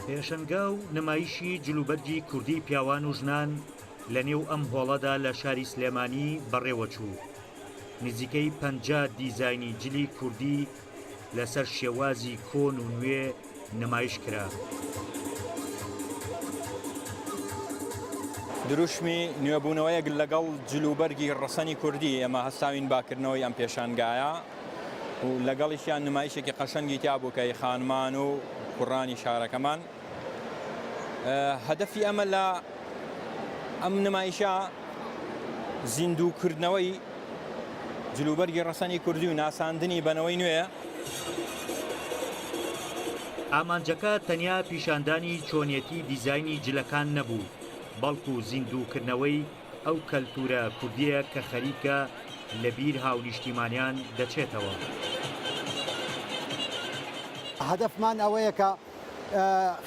پێشەنگا و نمایشی جلوبەرگی کوردی پیاوان و ژنان لە نێو ئەم هۆڵەدا لە شاری سلێمانی بەڕێوەچوو. نزیکەی 50 دیزاینی جلی کوردی لەسەر شێوازی کۆن و نوێ نمایش کرا. دروشمی نوێبوونەوەیەک لەگەڵ جلوبەرگی ڕەسەنی کوردی، ئێمە هەستاوین بە کردنەوەی ئەم پێشانگایە و لەگەڵیشیان نمایشێکی قەشەنگی تیا بوو کە ی خانمان و کوڕانی شارەکەمان. هەدەفی ئەمە لە ئەم نمایشە زیندووکردنەوەی جلوبەرگی ڕەسەنی کوردی و ناساندنی بە نەوەی نوێیە. ئامانجەکە تەنیا پیشاندانی چۆنیەتی دیزاینی جلەکان نەبوو، بەڵکو زیندووکردنەوەی ئەو کەلتوورە کوردییە کە خەریکە لە بیر هاونیشتیمانیان دەچێتەوە. هەدەفمان ئەوەیە کە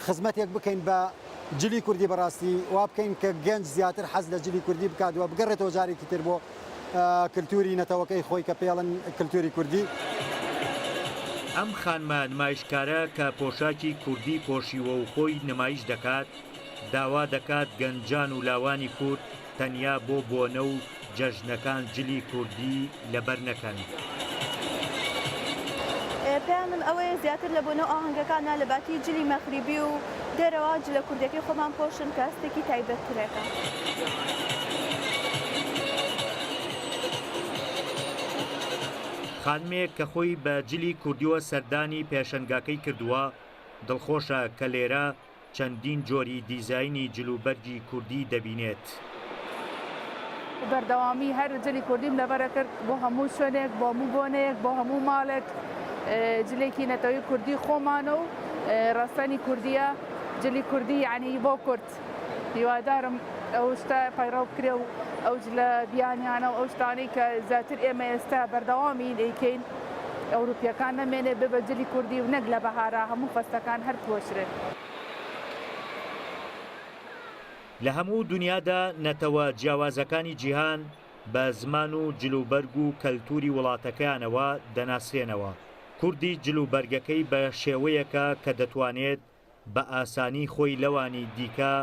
خزمەتێک بکەین بە جلی کوردی بەڕاستی وا بکەین کە گەنج زیاتر حەز لە جلی کوردی بکات و بگەڕێتەوە جارێکی تر بۆ کلتوری نەتەوەکەی خۆی کە پێڵن کلتوری کوردی. ئەم خانمە نمایشکارە کە پۆشاکی کوردی پۆشیوە و خۆی نمایش دەکات، داوا دەکات گەنجان و لاوانی کورد تەنیا بۆ بۆنە و جەژنەکان جلی کوردی لەبەر نەکەن. پەیامم ئەوەیە زیاتر لە بۆنە و ئاهەنگەکانا لە باتی جلی مەغریبی و دەرەوە جلە کوردیەکەی خۆمان پۆشن کە هەستێکی تایبەتترێکە. خانمێک کە خۆی بە جلی کوردیوە سەردانی پێشەنگاکەی کردووە، دڵخۆشە کە لێرە چەندین جۆری دیزاینی جلوبەرگی کوردی دەبینێت. بەردەوامی هەر جلی کوردیم لەبەرە کرد بۆ هەموو شوێنێک، بۆ هەموو بۆنەیەک، بۆ هەموو ماڵێک جلێکی نەتەوەی کوردی خۆمانە و ڕەسەنی کوردیە، جلی کوردی یەعنی بۆ کورد. هیوادارم ئەو شتە پەیڕەو بکرێ و ئەو جلە بیانیانە و ئەو شتانەی کە زیاتر ئێمە ئێستا بەردەوامین ئەیکەین ئەوروپیەکان نەمێنێ بێ بە جلی کوردی و نەک لە بەهارا هەموو فەستەکان هەر بپۆشرێن. لە هەموو دونیادا نەتەوە جیاوازەکانی جیهان بە زمان و جلوبەرگ و کەلتوری وڵاتەکەیانەوە دەناسرێنەوە. کوردی جلوبەرگەکەی بە شێوەیەکە کە دەتوانێت بە ئاسانی خۆی لەوانی دیکە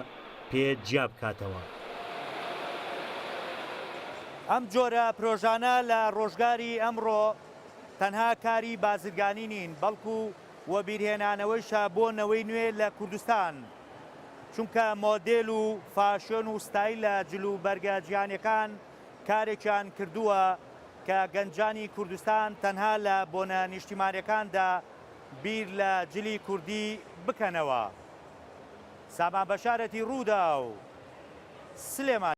پێ جیا بکاتەوە. ئەم جۆرە پرۆژانە لە ڕۆژگاری ئەمڕۆ تەنها کاری بازرگانی نین، بەڵکو وەبیرهێنانەوەیشە بۆ نەوەی نوێ لە کوردستان، چونکە مۆدێل و فاشیۆن و ستایلە جل و بەرگە جیهانیەکان کارێکیان کردووە کە گەنجانی کوردستان تەنها لە بۆنە نیشتیمانیەکاندا بیر لە جلی کوردی بکەنەوە. سامان بەشارەتی رووداو، سلێمانی.